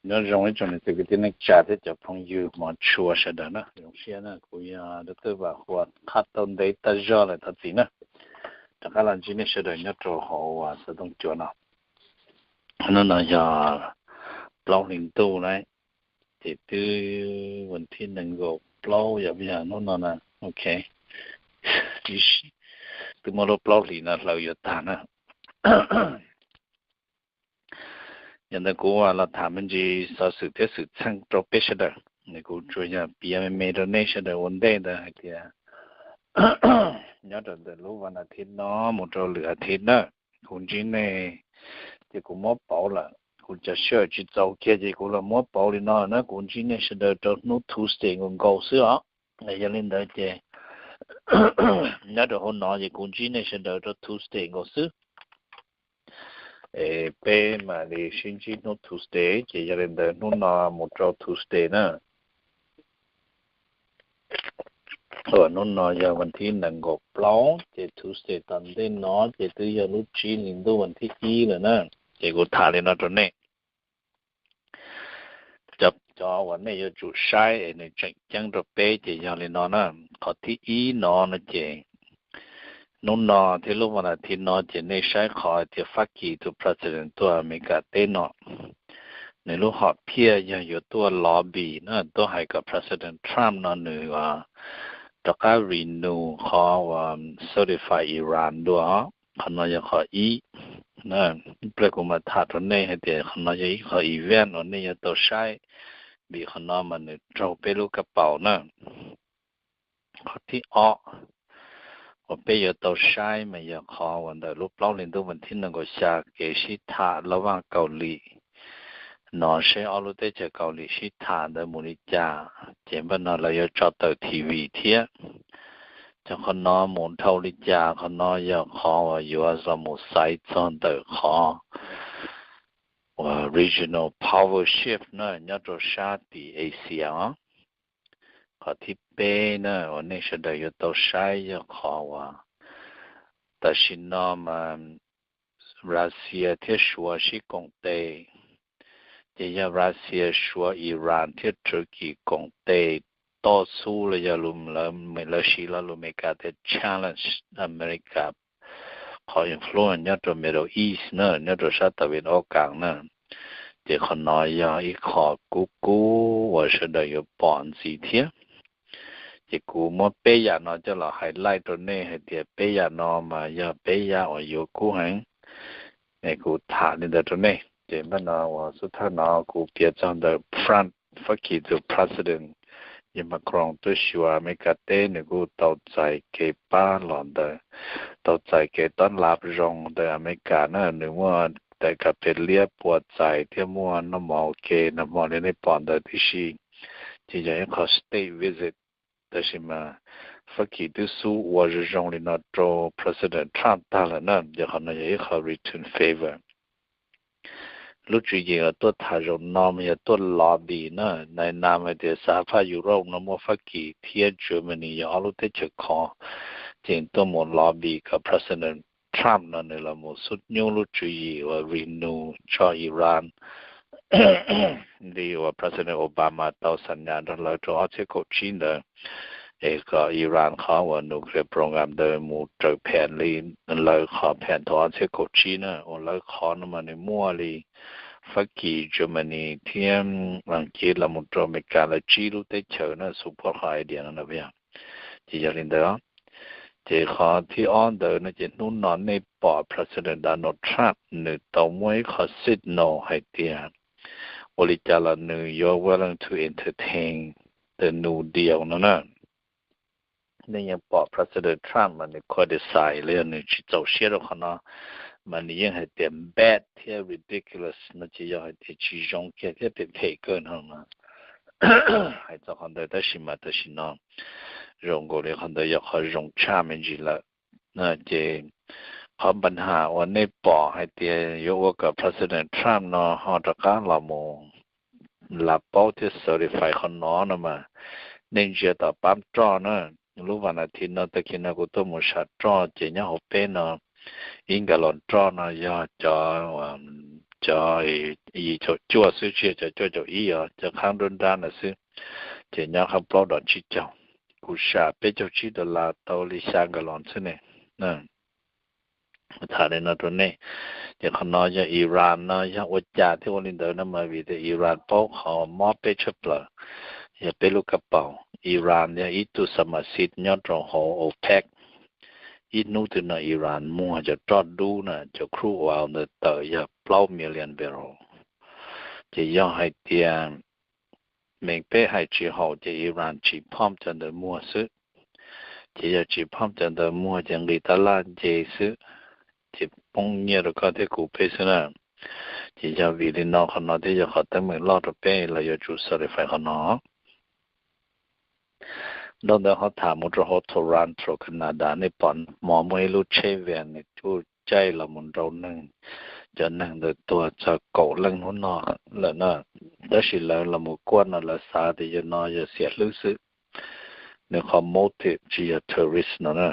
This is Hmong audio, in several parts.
Nyob zoo ib tsoom niam txiv kwv tij neej tsa thiab cov phooj ywg hmov tshua sawv daws na, zoo siab na, kuv yog Dr. Vam Huas qhab tau ntev tag zog lawm thov txim na. Rov qab los ntsib nej sawv daws nyob rau hauv xov tooj cua no. Hnub no yog plaub hlis ntuj na, ces twb vas thib nees nkaum plaub yog, yog hnub no na, ok. Twb muaj lub plaub hlis no hlaws yuav tag na. Yog ntawd kuv los tham me ntsis xov xwm thiab xwm txheej rau peb sawv daws, kuv tsuas yog piav me me rau nej sawv daws ua ntej ntawd hais tias nyob rau ntawm lub vas as thiv no mus rau lwm as thiv na, kuv ntsib nej, ces kuv muab pauv lawm, kuv cov sij hawm tsis txaus kiag ces kuv los muab pauv li no na, kuv ntsib nej sawv daws rau hnub Tuesday nkaus nkaus xwb os. Yog li ntawd ces nyob rau hauv no ces kuv ntsib nej sawv daws rau Tuesday nkaus xwb. Es peb mam li sib ntsib hnub Tuesday, ces yog li ntawd hnub no mus rau Tuesday na. Hnub no yog vas thib nees nkaum plaub, ces Tuesday tom ntej no ces twb yog lub tsib hlis ntuj vas thib ib lawm na. Ces kuv tham li no rau nej, cov uas nej yuav tsum saib es nws tseem ceeb rau peb ces yog li no na. Qhov thib ib no no ces hnub no thiab lub vas as thiv no ces nej saib qhov tias Fab Kis tus president tuaj Amelikas teb no, nws lub hom phiaj yog yuav tuaj lobby na, tuaj hais kom President Trump no nws rov qab renew qhov uas certify Iran dua. Qhov no yog qhov ib. Ib pliag kuv mam tham rau nej hais tias qhov no yog ib qho event uas nej yuav tau saib, vim qhov no mas nws raug peb lub kab paus na. Qhov thib ob uas peb yuav tau saib mas yog qhov uas ntawm lub plaub hlis ntuj vas thib nees nkaum xya kev sib tham laj vaj Kaus Lim no, seb ob lub teb chaws Kaus Lim sib tham ntawd mus li cas, ces npaj no lawv yuav tso tawm T V thiab. Ces qhov no mus dhau li cas, qhov no yog qhov uas yuav los mus xaiv txog ntawm qhov uas regional power shift na nyob rau sab tim Asia os. Qhov thib peb na uas nej sawv daws yuav tau saib yog qhov uas tam sim no mas Russia thiab Suav sib koom tes, ces yog Russia, Suav, Iran thiab Turkey koom tes toj xub los yog lawv siv lo lus Amelikas tias challenge Amelikas qhov influence nyob rau Middle East na, nyob rau sab tawm vim ob kav na. Ces qhov no yog ib qho kub kub uas sawv daws yuav pom ntxiv thiab. Ces kuv muab peb yam no coj los highlight rau nej hais tias peb yam no mas yog peb yam uas yuav kub heev. Es kuv tham li ntawd rau nej, ces npaj no uas xub thawj no kuv piav txog ntawm France, Fab Kis tus president yog Macron tuaj xyuas Amelikas teb, nws kuj tau txais kev pab los ntawm, tau txais kev tob lab zoo ntawm Amelikas na, nws muaj daim kas pes liab pua txais thiab muaj noj mov ua ke nag hmo li nej pom ntawd tib si. Ces yog ib qho state visit, tab sis mas Fab Kis twb xub ua zoo zoo li no rau President Trump tag lawm na, ces qhov no yog ib qho return favor. Lub tswv yim uas tuaj tham zaum no mas yog tuaj lobby na, nais nas hais tias Sahab Europe no muaj Fab Kis thiab Germany yog ob lub teb chaws khov, ces tuaj mus lobby kom President Trump no nws los mus xub nyub lub tswv yim uas renew tso Iran li uas President Obama tau xa nyas nrog lawv rau ob txhiab kaum tsib ntawd, es kom Iran qhov uas nuclear program ntawd mus raws phem li lawv qhov phem thaum ob txhiab kaum tsib na, uas lawv qhov no mas nws muaj li Fab Kis, Germany thiab Askiv los mus rau Amelikas lawv tsib lub teb chaws na support qhov idea no na. Ces yog li ntawd, ces qhov thib ob ntawd no ces hnub no nej pom President Donald Trump nws tau muab ib qho signal hais tias ua li cas los nws yuav willing to entertain the New Deal no na. Nej yeej pom President Trump mas nws criticize los yog nws tsis txaus siab rau qhov no, mas nws yeej hais tias bad thiab ridiculous no ces yog hais tias tsis zoo kiag thiab phem phem kawg no. Hais txog qhov ntawd tab sis mas tam sim no zoo nkaus li qhov ntawd yog qhov zoo tshaj me ntsis lawm. Ces qhov npa nham uas nej pom hais tias yuav ua kom President Trump no ho rov qab los mus lav paub thiab certify qhov no no mas, nej ntsia tom pab roj na, lub vas as thiv no tag kis no kuv tuaj mus sam roj ces nyob hauv peb no ib nkas los roj no yog cov cov yim caum cuaj xwb, tsis yog cov cuaj caum ib os, cov qhab nruab nrab ntawd xwb, ces nyob qhab plaub dos tsib caug. Kuv sam peb caug tsib dollar tau li xya nkalon xwb ne. Tham li no rau nej, ces qhov no yog Iran no yog ua cas thiaj ua li ntawd no mas vim tias Iran paub qhov mob peb tshaj plaws, yog peb lub kab paus. Iran yog ib tug xa ma xib nyob rau hauv OPEC. Ib hnub twg no Iran muag cov roj dub na, cov crude oil ntawd tawm yog plaub million barrel. Ces yog hais tias meem peb hais tsis haum ces Iran tsis phom cov ntawd muag xwb. Ces yog tsis phom cov ntawd muag ces nqis tab laj nce xwb, ces poob nyiaj rau koj thiab kuv peb xwb na. Ces yog vim li no qhov no thiaj yog qhov teeb meem loj rau peb, lawv yuav tsum certify qhov no. Dhau ntawd ho tham mus rau hauv Toronto, Canada, nej pom hmo muaj ib lub tsheb van nws kuj caij los mus nrau neeg, cov neeg ntawd tuag txog kaum leej hnub no lawm na. Tab sis lawv los mus kuaj no lawv xav tias yog no yog xiam hlwb xwb, nws qhov motive tsis yog terrorist no na.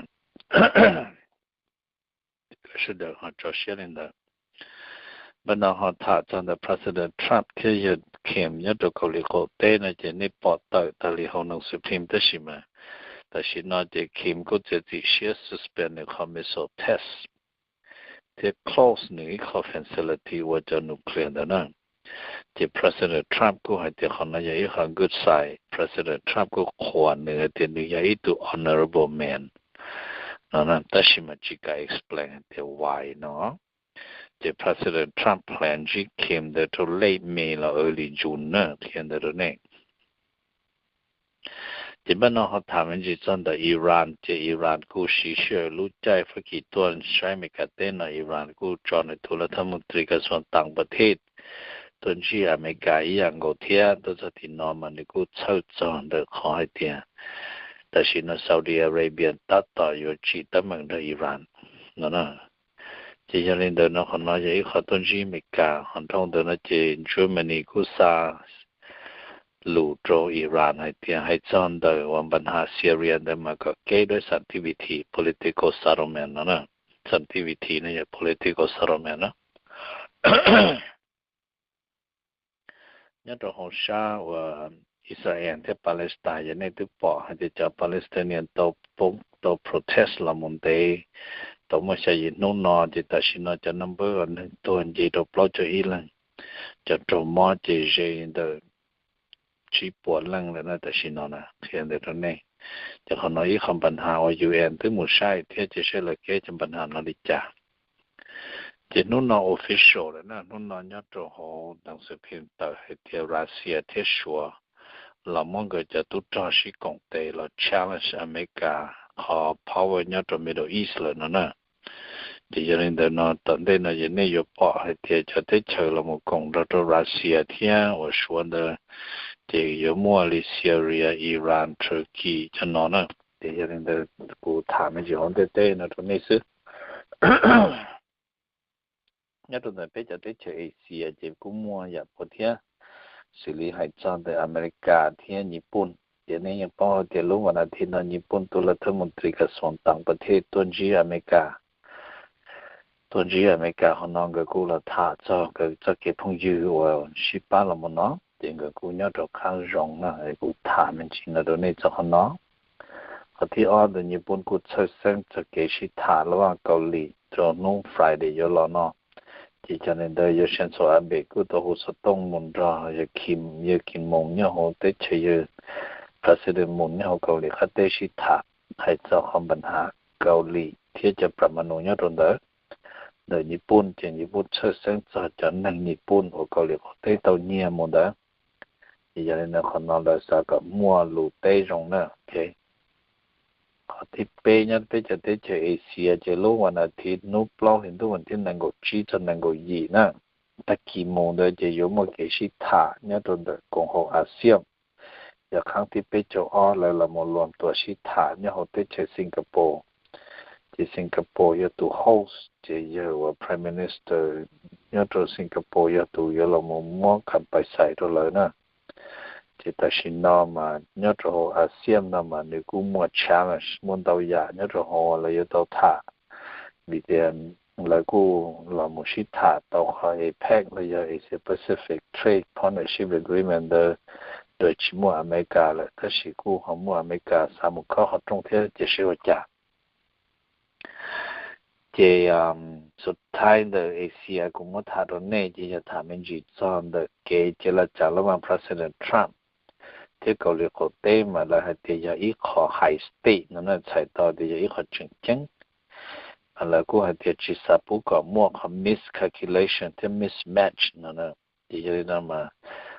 Sawv daws ho tso siab li ntawd. Npaj no ho tham txog ntawm President Trump thiab yawg Kim nyob rau Kaus Lim qaum teb no ces nej pom tawm tag li hauv Supreme tab sis mas tam sim no ces Kim kuj txiav txim siab suspend nws qhov missile test thiab close nws ib qho facility ua cov nuclear ntawd na. Ces President Trump kuj hais tias qhov no yog ib qho good sign, President Trump kuj qhuas nws hais tias nws yog ib tug honorable man no, tab sis mas tsis kam explain hais tias why no. Ces President Trump plan ntsib Kim ntawd rau late May los early June na, qhia ntawd rau nej. Ces npaj no ho tham me ntsis txog ntawm Iran, ces Iran kuj siv sij hawm lub caij Fab Kis tuaj saib Amelikas teb no Iran kuj tso nws tus laj thab mus tris kas xuas tas pas thej tuaj ntsib Amelikas ib yam nkaus thiab. Tuaj txog tim no mas nws kuj txhawj txog ntawm qhov hais tias tam sim no Saudi Arabia tab tom yuav tsim teeb meem nrog Iran no. Ces yog li ntawd no qhov no yog ib qho tuaj ntsib Amelikas, ho dhau ntawd no ces Germany kuj xa lus rau Iran hais tias hais txog ntawm uas npa nhas Syria ntawd mas kom kev dua xantivity, political settlement no na. Xantivity no yog political settlement na. Nyob rau hauv sab uas Israel thiab Palestine, yog nej twb pom hais tias cov Palestinian tau protest los mus ntev tau muaj xya yim hnub no, ces tam sim no cov number uas neeg tuag nce rau plaub caug ib leeg, cov raug mob ces ze ntawm tsib puas leej lawm na tam sim no na, qhia ntawd rau nej. Ces qhov no ib qho npa nhas uas UN twb mus saib thiab ces saib lawv kev cov npa nhas no li cas. Ces hnub no official lawm na, hnub no nyob rau hauv Supreme tawm hais tias Russia thiab Suav los muab nkawd cov tub rog sib koom tes los challenge Amelikas qhov power nyob rau Middle East lawm no na. Ces yog li ntawd no tom ntej no yog nej yuav pom hais tias cov teb chaws los mus koom nrog rau Russia thiab uas Suav ntawd, ces yuav muaj li Syria, Iran, Turkey cov no na. Ces yog li ntawd kuv tham me ntsis hauv ntiaj teb no rau nej xwb. Nyob rau ntawm peb cov teb chaws Asia ces kuj muaj yam puas thiab, xws li hais txog ntawm Amelikas thiab Nyij Pooj. Ces nej yeej paub hais tias lub vas nas thiv no Nyij Pooj tus laj thab mus tris kas xuas tas pas thej tuaj ntsib Amelikas. Tuaj ntsib Amelikas qhov no nkawd kuj los tham txog nkawd txoj kev phooj ywg uas sib pab los mus no, ces nkawd kuj nyob rau qab zoo na, kuv tham me ntsis no rau nej txog qhov no. Qhov thib ob ntawd Nyij Pooj kuj txhawj xeeb txog kev sib tham lub vaj Kaus Lim rau hnub Friday yuav los no. Ces cov ntawd yawg Shinzo Abe kuj tau hu xov tooj mus nrog yawg Kim, yawg Kim Moon nyob hauv teb chaws, yawg President Moon nyob hauv Kaus Lim qab teb sib tham hais txog qhov npa nhas Kaus Lim thiab cov pram ma nus nyob rau ntawd. Ntawm Nyij Pooj ces Nyij Pooj txhawj xeeb txog cov neeg Nyij Pooj uas Kaus Lim qaum teb tau nyiag mus ntawd. Ces yog li ntawd qhov no lawv xav kom muaj lus teb zoo na. Qhov thib peb nyob peb cov teb chaws Asia ces lub vas nas thiv hnub plaub hli ntuj vas thib nees nkaum tsib txog nees nkaum yim na, tag kis mus ntawd ces yuav muaj kev sib tham nyob rau ntawm koom haum ASEAN. Yog qhov thib peb caug ob lawv los mus luam tuam sib tham nyob hauv teb chaws Singapore. Ces Singapore yog tus host, ces yawg uas Prime Minister nyob rau Singapore yog tus yuav los mus muab kam pais xais rau lawv na. Ces tam sim no mas nyob rau hauv ASEAN no mas nws kuj muaj challenge, muaj ntau yam nyob rau hauv lawv yuav tau tham, vim tias lawv kuj los mus sib tham tau qhov APEC los yog Asia Pacific Trade Partnership Agreement ntawd, tsis muaj Amelikas lawm tab sis kuj ho muaj Amelikas xav mus khob qhov rooj thiab ces seb ua cas. Ces xus thaib ntawm Asia kuv muab tham rau nej ces yog tham me ntsis txog ntawm kev cia laj cas laj mas President Trump thiab Kaus Lim qaum teb mas lawv hais tias yog ib qho high stake no na, txhais tau tias yog ib qho tseem ceeb. Lawv kuj hais tias tsis xav pub kom muaj qhov miscalculation thiab mismatch no na. Ces yog li no mas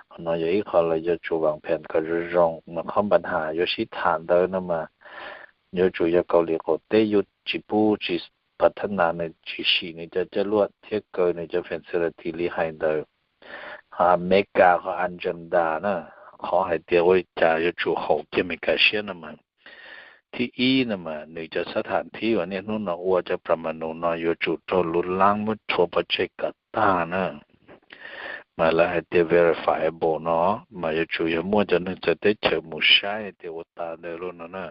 qhov no yog ib qho lawv yuav tsum vam phem kom zoo zoo mas qhov npa nham yuav sib tham ntawd no mas yuav tsum yog Kaus Lim qaum teb yuav tsis pub, tsis partner, nws tsis sim nws cov caj luaj thiab kaw nws cov facility li hais ntawd. Ho Amelikas qhov agenda na, qhov hais tias ua li cas yuav tsum haum kiag Amelikas siab no mas, thib ib no mas nws cov xab tham thib uas niaj hnub no ua cov pram ma nus no yuav tsum raug lub lab muab rhuav pov tseg kom tag na. Mas lawv hais tias verifiable no mas yuav tsum yog muaj cov neeg txawv teb chaws mus saib tias ua tas ntawd lawm no na.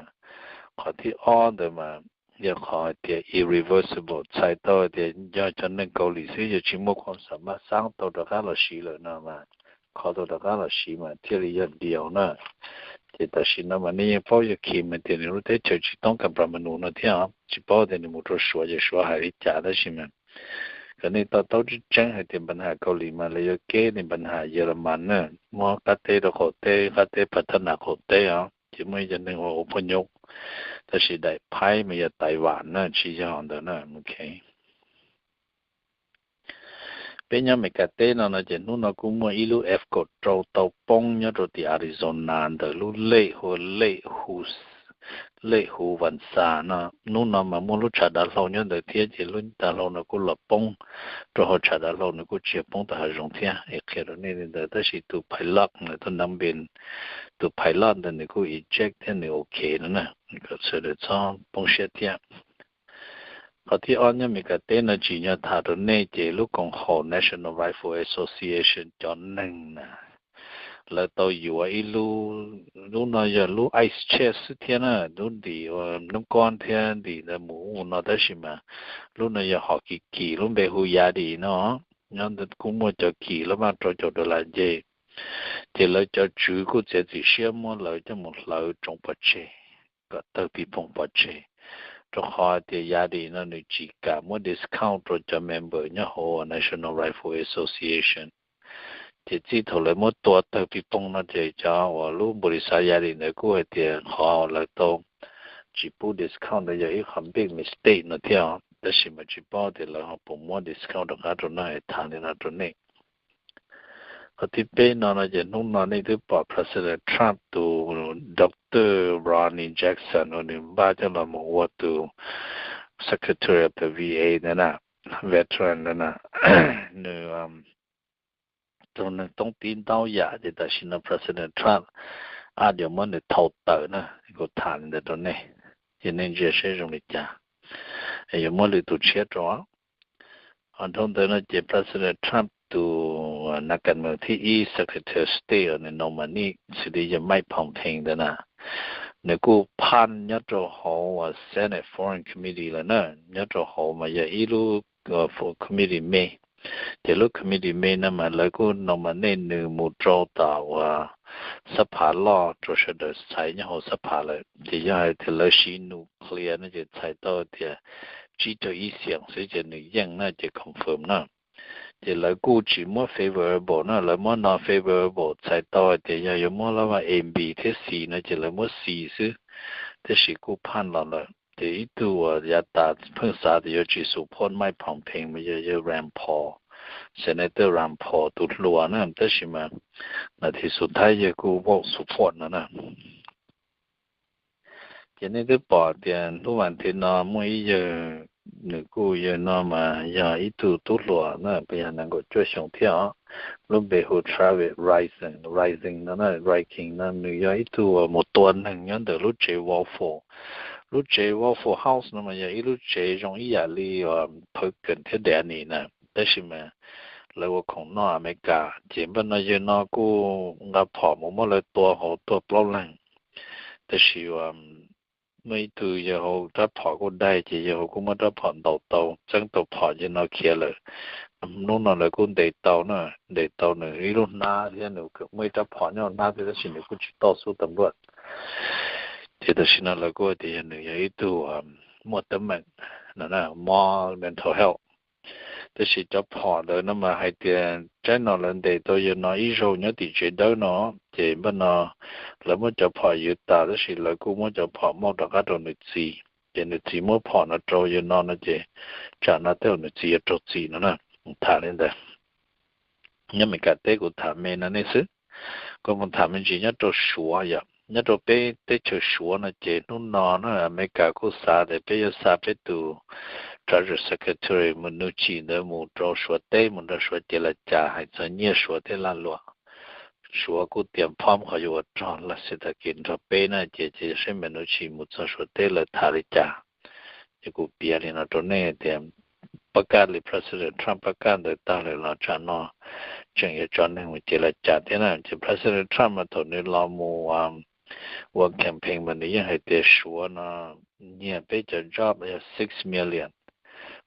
Qhov thib ob ntawd mas yog qhov hais tias irreversible, txhais tau tias yog cov neeg Kaus Lim xwb, yog tsis muaj khuam xam maj xaab tau rov qab los siv lawm no mas kho tau rov qab los siv mas thiaj li yog deal na. Ces tam sim no mas nej yeej paub yog Kim hais tias nws lub teb chaws tsis toob kas pram ma nus no thiab, tsis paub tias nws mus rau Suav ces Suav hais li cas tab sis mas kom nej to taub tseeb tseeb hais tias npa nham Kaus Lim mas lawv yuav keb li npa nham Yelamas na, muab qab teb rau qaum teb, qab teb partner qaum teb os, ces muaj ib cov neeg ua ua phooj ywg, tab sis daim phaib mas yog Taiwan na, tsis yog ntawd na. Peb nyob Amelikas teb no no ces hnub no kuj muaj ib lub F kaum rau tau poob nyob rau tim Arizona ntawm lub lej hu, lej hu, lej hu Vas Xas no. Hnub no mas muaj lub tshav dav hlau nyob ntawd thiab ces lub dav hlau no kuj los poob rau hauv tshav dav hlau, nws kuj tsis yog poob tau hav zoov thiab es qhia rau nej li ntawd. Tab sis tus pilot ntawd, tus nam npes, tus pilot ntawd nws kuj eject thiab nws ok no na, kom sawv daws txhob poob siab thiab. Qhov thib ob nyob Amelikas teb no tsim nyog tham rau nej ces lub koom haum National Rifle Association cov neeg na, lawv tau yuav ib lub, lub no yog lub ice chest xwb thiab na, lub ntim ua noob kob thiab ntim ntawd mus ub mus no tab sis mas lub no yog hom kim kim, lub npe hu Yadi no. Nyob ntawd kuj muaj cov kim laj maj rau caum dollar nce. Ces lawv cov tswv kuj txiav txim siab muab lawv coj mus hlawv tsoov pov tseg kom tawg pis poog pov tseg, rau qhov tias Yadi no nws tsis kam muab discount rau cov member nyob hauv National Rifle Association. Ces txij thaum lawv muab tua tawg pis poog no ces cov uas lub npau li xav Yadi ntawd kuj hais tias qhov lawv tau tsis pub discount ntawd yog ib qho big mistake no thiab, tab sis mas tsis paub tias lawv ho puas muab discount rov qab rau no es tham li no rau nej. Qhov thib peb no no ces hnub no nej twb pom President Trump tus Doctor Ronny Jackson uas nws npaj coj los mus ua tus Secretary of the V A ntawd na, veteran ntawd na, nws raug neeg toob tib ntau yam ces tam sim no President Trump ab yuav muab nws thau tawm na, kuv tham li ntawd rau nej, ces nej ntsia seb zoo li cas, yuav muab lwm tus tshiab rau. Ho dhau ntawd no ces President Trump tus nas kas moos thib ib Secretary of State uas nws nominee xws li yog Mike Pompeo ntawd na, nws kuj phaj nyob rau hauv uas Senate Foreign Committee lawm na, nyob rau hauv mas yog ib lub committee me. Ces lub committee me no mas lawv kuj nominate nws mus rau tom uas xab phav loj rau sawv daws txhais nyob hauv xab phav lawm. Ces yog hais tias lawv siv nuclear no ces txhais tau tias tsib caug ib xiam xwb ces nws yeej na ces confirm na. Ces lawv kuj tsis muab favorable na, lawv muab non favorable txhais tau hais tias yog yuav muab lab A B thiab C no ces lawv muab C xwb. Tab sis kuj phaj los lawm ces ib tug uas yav tas pheej xav tias yuav tsis support Mike Pompeo mas yog yawg Rand Paul, Senator Rand Paul tus hluas na, tab sis mas nas this xus thaib yawg kuj vote support no na. Ces nej twb pom tias hnub vas thiv no muaj ib yawg, nws kuj yawg no mas yog ib tug tub hluas na, puas yog nees nkaum cuaj xyoo thiab os, lub npe hu Travis Ryan, Ryan no na, Ryan no nws yog ib tug mus tua neeg nyob ntawm lub tsev Waffle. Lub tsev Waffle House no mas yog ib lub tsev zoo ib yam li Perkins thiab Denny's na, tab sis mas lawv ua khoom noj Amelikas. Ces npaj no yawg no kuj nqa phom mus muab lawv tua hauv tuag plaub leeg, tab sis uas muaj ib tug yawg hauv rab phom kuj daig, ces yawg hauv kuj muab rab phom ntaus tau, txeeb tau phom ces no khiav lawm. Hnub no lawv kuj ntes tau na, ntes tau nws ib lub hnab thiab nws muaj ib rab phom nyob hnab thiab, tab sis nws kuj tsis toj xub tas npluaj. Ces tam sim no lawv kuj tias yog nws yog ib tug muaj teeb meem no, mob mental health. Tab sis cov phom ntawd no mas hais tias tsaib no lawv ntes tau yawg no ib zaug nyob tim tsev dawb no, ces npaj no lawv muab cov phom yuav tas, tab sis lawv kuj muab cov phom muab rov qab rau nws txiv, ces nws txiv muab phom no rau yawg no no ces tsam no tej zaum nws txiv yuav raug txim no na. Tham li ntawd. Nyob Meskas teb kuv tham me no nej xwb. Kuv mus tham me ntsis nyob rau Suav yom. Nyob rau peb teb chaws Suav no ces hnub no na Amelikas kuj xav tias peb yuav xa peb tus Treasury Secretary Mnuchin ntawd mus rau Suav teb mus nrog Suav ces laj cas hais txog nyiaj Suav tej lag luam. Suav kuj tias phom qhov yuav ua rog laj xi tas kis nrog peb na, ces ces seb Mnuchin mus txog Suav teb lawv tham li cas. Ces kuv piav li no rau nej tias pab kaj li President Trump pab kaj ntawd tag lawm los tsam no tseem yuav tso neeg mus ces laj cas thiab na. Ces President Trump mas thaum nws los mus ua campaign mas nws yeej hais tias Suav no nyiag peb cov job yog six million.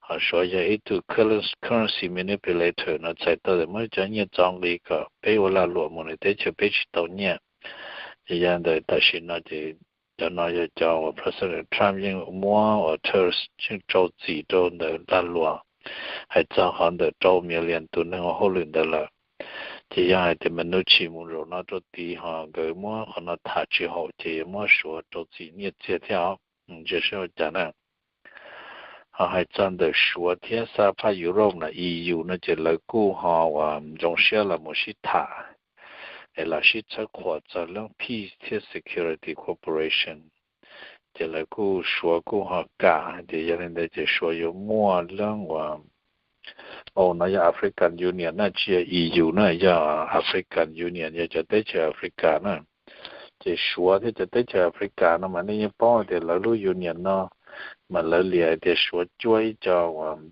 Ho Suav yog ib tug currency manipulator no txhais tau tias muab cov nyiaj txo nqi kom peb ua lag luam mus nws teb chaws peb tsis tau nyiaj. Ces yog ntawm tam sim no ces cov no yog cov uas President Trump yeej muab uas tariff yeej rau txim rau ntawm lag luam, hais txog qhov ntawm rau million tus neeg ua hauj lwm ntawd lawm. Ces yog hais tias Mnuchin mus zaum no rau tid ho nkawd muab qhov no tham tsis haum ces yuav muab Suav rau txim nyiaj txiag thiab os. Ntsia seb ua cas na. Ho hais txog ntawm Suav thiab sab phab Europe na, E U no ces lawv kuj ho uas zoo siab los mus sib tham es los sib txhawb qhuas txog leej Peace thiab Security Cooperation. Ces lawv kuj Suav kuj ho kam hais tias yog li ntawd ces Suav yuav muaj leej uas, au no yog African Union na, tsis yog E U na, yog African Union yog cov teb chaws Africa na. Ces Suav thiab cov teb chaws Africa no mas nej yeej paub tias lawv lub union no mas lawv liam hais tias Suav cuab ib co uas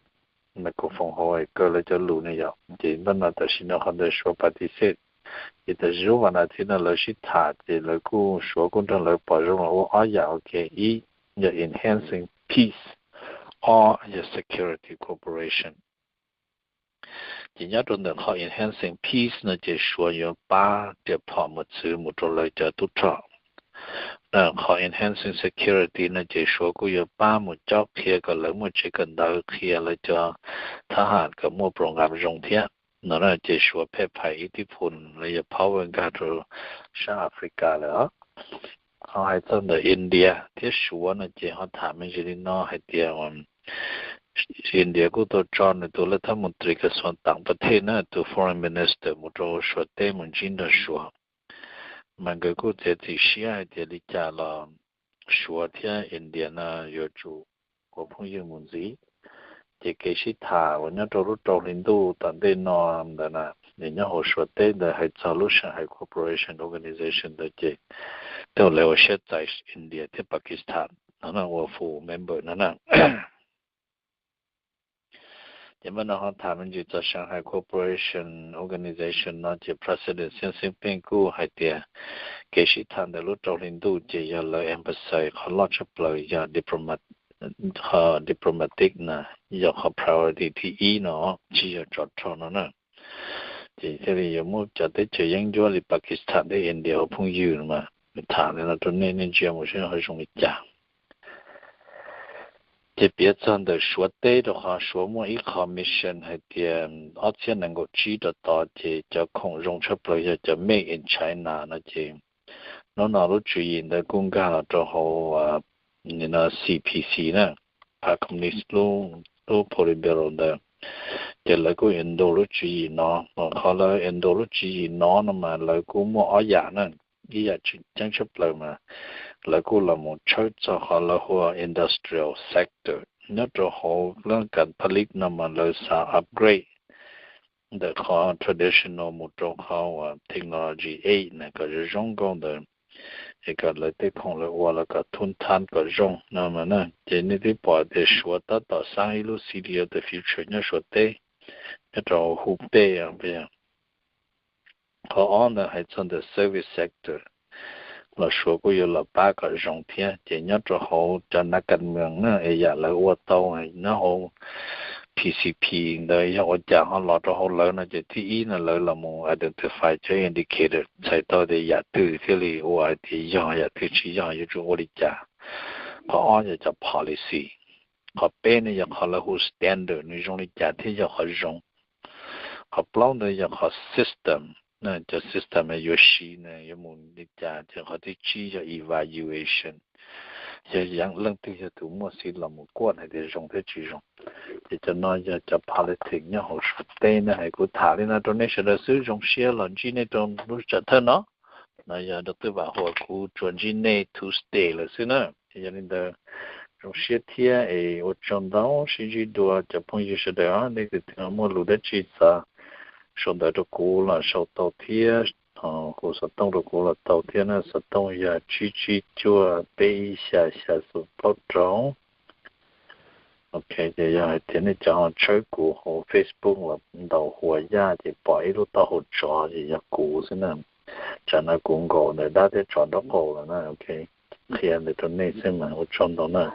microphone hauv es kaw lawv cov lus ne yom. Ces npaj no tam sim no qhov ntawd Suav participate. Ces tam sim ub vas nas thiv no lawv sib tham ces lawv kuj Suav kuj nrog lawv pom zoo los ua ob yam ua ke, ib yog enhancing peace, ob yog security cooperation. Ces nyob rau ntawm qhov enhancing peace no ces Suav yuav pab riam phom mus txwv mus rau lawv cov tub rog. Qhov enhancing security no ces Suav kuj yuav pab mus cob qhia kom lawv muaj tsev kawm ntawv, qhia lawv cov thab ham kom muaj program zoo thiab. No na ces Suav pheej phais ib tib phum los yog power nkag rau sab Africa lawm os. Ho hais txog ntawm India thiab Suav no ces ho tham me ntsis li no hais tias India kuj tau tso nws tus laj thab mus tris kas xuas tam pa thej na, tus foreign minister mus rau Suav teb mus ntsib nrog Suav. Mas nkawd kuj txiav txim siab hais tias li cas los Suav thiab India no yuav tsum ua phooj ywg mus ntxiv. Ces kev sib tham uas nyob rau lub rau hli ntuj tom ntej no ntawd na, nws nyob hauv Suav teb ntawd hais txog lub Shanghai Cooperation Organization ntawd ces tej zaum lawv ua siab txais India thiab Pakistan no na ua full member no na. Ces npaj no ho tham me ntsis txog Shanghai Cooperation Organization no ces President Xi Jinping kuj hais tias kev sib tham ntawm lub rau hli ntuj ces yog lawv emphasize qhov loj tshaj plaws yog diplomat, qhov diplomatic na yog qhov priority thib ib no, tsis yog tsov rog no na. Ces thiaj li yuav muab cov teb chaws yeeb ncuab li Pakistan thiab India ua phooj ywg no mas tham li no rau nej, nej ntsia mus seb ho zoo li cas. Ces piav txog ntawm Suav teb rau qhov Suav muaj ib qho mission hais tias ob txhiab nees nkaum tsib rau tod ces cov khoom zoo tshaj plaws yog cov made in China no ces hnub no lub tswv yim ntawd kuj nkag los rau hauv C P C na, Park Communist lub Politburo ntawd. Ces lawv kuj endorse lub tswv yim no, qhov lawv endorse lub tswv yim no no mas lawv kuj muaj ob yam na. Ib yam tseem ceeb tshaj plaws mas lawv kuj los mus tshawb txog qhov lawv hu ua industrial sector nyob rau hauv lub kas pha lis no mas lawv xav upgrade ntawm qhov traditional mus rau qhov uas technology age na kom zoo zoo nkauj ntawd, es kom lawv tej khoom lawv ua los kom thoob thab kom zoo no mas na. Ces nej twb pom tias Suav tab tom xab ib lub city of the future nyob Suav teb, nyob rau Hubei. Qhov ob ntawd hais txog ntawm service sector. los Suav kuj yuav los pab kom zoo thiab. Ces nyob rau hauv cov nas kas mees na es yam lawv ua tau nyob hauv P C P ntawd yog ua cas ho los rau hauv lawv no ces thib ib no lawv los mus identify cov indicator txhais tau tias yam twg thiaj li ua hais tias yog, yam twg tsis yog yuav tsum ua li cas. Qhov ob yog cov policy. Qhov peb ne yog qhov lawv hu standard nws zoo li cas thiaj yog qhov zoo. Qhov plaub ntawd yog qhov system, cov system yuav siv ne yuav mus li cas ces qhov thib tsib yog evaluation, yog leej twg yog tus muaj xiv los mus kuaj hais tias zoo thiab tsis zoo. Ces cov no yog cov politics nyob hauv Suav teb na. Hais kuv tham li no rau nej sawv daws xwb, zoo siab los ntsib nej rau lub tsam thawj no. No yog rau twb vam huas kuv tsuas ntsib nej Tuesday lawm xwb na. Ces yog li ntawd zoo siab thiab es ua tsaug ntau, sib ntsib dua cov phooj ywg sawv daws. Nej tus twg muaj lus dab tsi xav sau ntawv rau kuv los sau tau thiab, hu xov tooj rau kuv los tau thiab na. Xov tooj yog tsib tsib cuaj peb ib xya xya xoom plaub rau. Ok, ces yog hais tias nej cov ho tshawb kuv hauv Facebook los ntaus Huas Yaj ces pom ib lub taub hau tsov ces yog kuv xwb na. Tsam no kuv nkaum ntawm dab thiab tsov nraub qaum lawm na. Ok, qhia ntawd rau nej xwb mas ua tsaug ntau na.